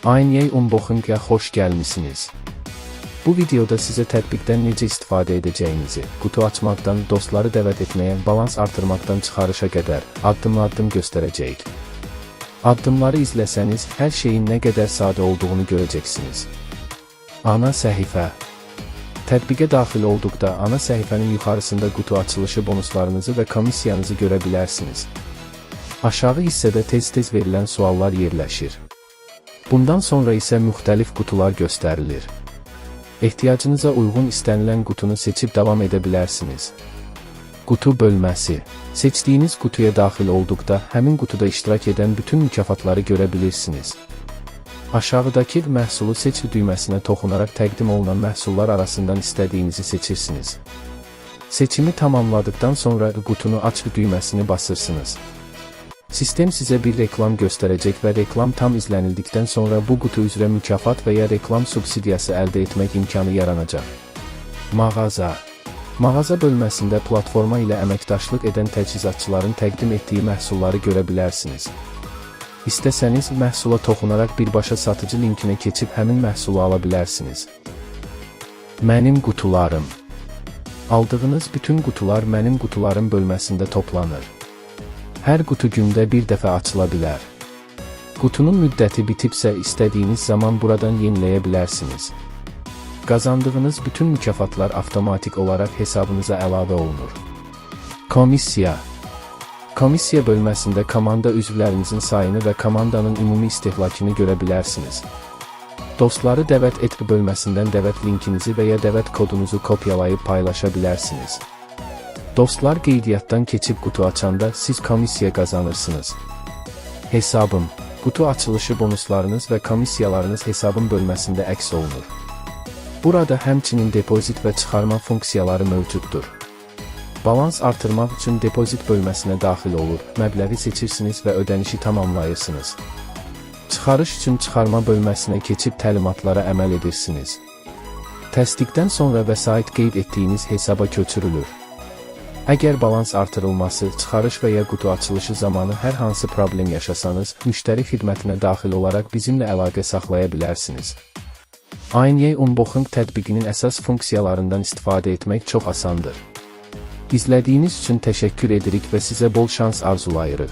INY Unboxing-ə xoş gəlmisiniz. Bu videoda sizə tətbiqdən necə istifadə edəcəyinizi, qutu açmaqdan dostları dəvət etməyə, balans artırmaqdan çıxarışa qədər addım-addım göstərəcəyik. Addımları izləsəniz, hər şeyin nə qədər sadə olduğunu görəcəksiniz. Ana səhifə. Tətbiqə daxil olduqda ana səhifənin yuxarısında qutu açılışı bonuslarınızı və komissiyanızı görə bilərsiniz. Aşağı hissədə tez-tez verilən suallar yerləşir. Bundan sonra isə müxtəlif qutular göstərilir. Ehtiyacınıza uyğun istənilən qutunu seçib davam edə bilərsiniz. Qutu bölməsi. Seçdiyiniz qutuya daxil olduqda həmin qutuda iştirak edən bütün mükafatları görə bilirsiniz. Aşağıdakı məhsulu seç düyməsinə toxunaraq təqdim olunan məhsullar arasından istədiyinizi seçirsiniz. Seçimi tamamladıktan sonra qutunu aç düyməsini basırsınız. Sistem sizə bir reklam göstərəcək və reklam tam izlənildikdən sonra bu qutu üzrə mükafat və ya reklam subsidiyası əldə etmək imkanı yaranacaq. Mağaza. Mağaza bölməsində platforma ilə əməkdaşlıq edən təchizatçıların təqdim etdiyi məhsulları görə bilərsiniz. İstəsəniz məhsula toxunaraq birbaşa satıcı linkinə keçib həmin məhsulu ala bilərsiniz. Mənim qutularım. Aldığınız bütün qutular mənim qutularım bölməsində toplanır. Hər qutu gündə bir dəfə açıla bilər. Qutunun müddəti bitibsə, istədiyiniz zaman buradan yeniləyə bilərsiniz. Qazandığınız bütün mükafatlar avtomatik olaraq hesabınıza əlavə olunur. Komissiya. Komissiya bölməsində komanda üzvlərinizin sayını və komandanın ümumi istehlakını görə bilərsiniz. Dostları dəvət et bölməsindən dəvət linkinizi və ya dəvət kodunuzu kopyalayıb paylaşa bilərsiniz. Dostlar qeydiyyatdan keçib qutu açanda siz komissiya qazanırsınız. Hesabım. Qutu açılışı bonuslarınız və komissiyalarınız hesabım bölməsində əks olunur. Burada həmçinin depozit və çıxarma funksiyaları mövcuddur. Balans artırmaq üçün depozit bölməsinə daxil olur, məbləği seçirsiniz və ödənişi tamamlayırsınız. Çıxarış üçün çıxarma bölməsinə keçib təlimatlara əməl edirsiniz. Təsdiqdən sonra vəsait qeyd etdiyiniz hesaba köçürülür. Əgər balans artırılması, çıxarış və ya qutu açılışı zamanı hər hansı problem yaşasanız, müştəri xidmətinə daxil olaraq bizimlə əlaqə saxlaya bilərsiniz. INY Unboxing tətbiqinin əsas funksiyalarından istifadə etmək çox asandır. İzlədiyiniz üçün təşəkkür edirik və sizə bol şans arzulayırıq.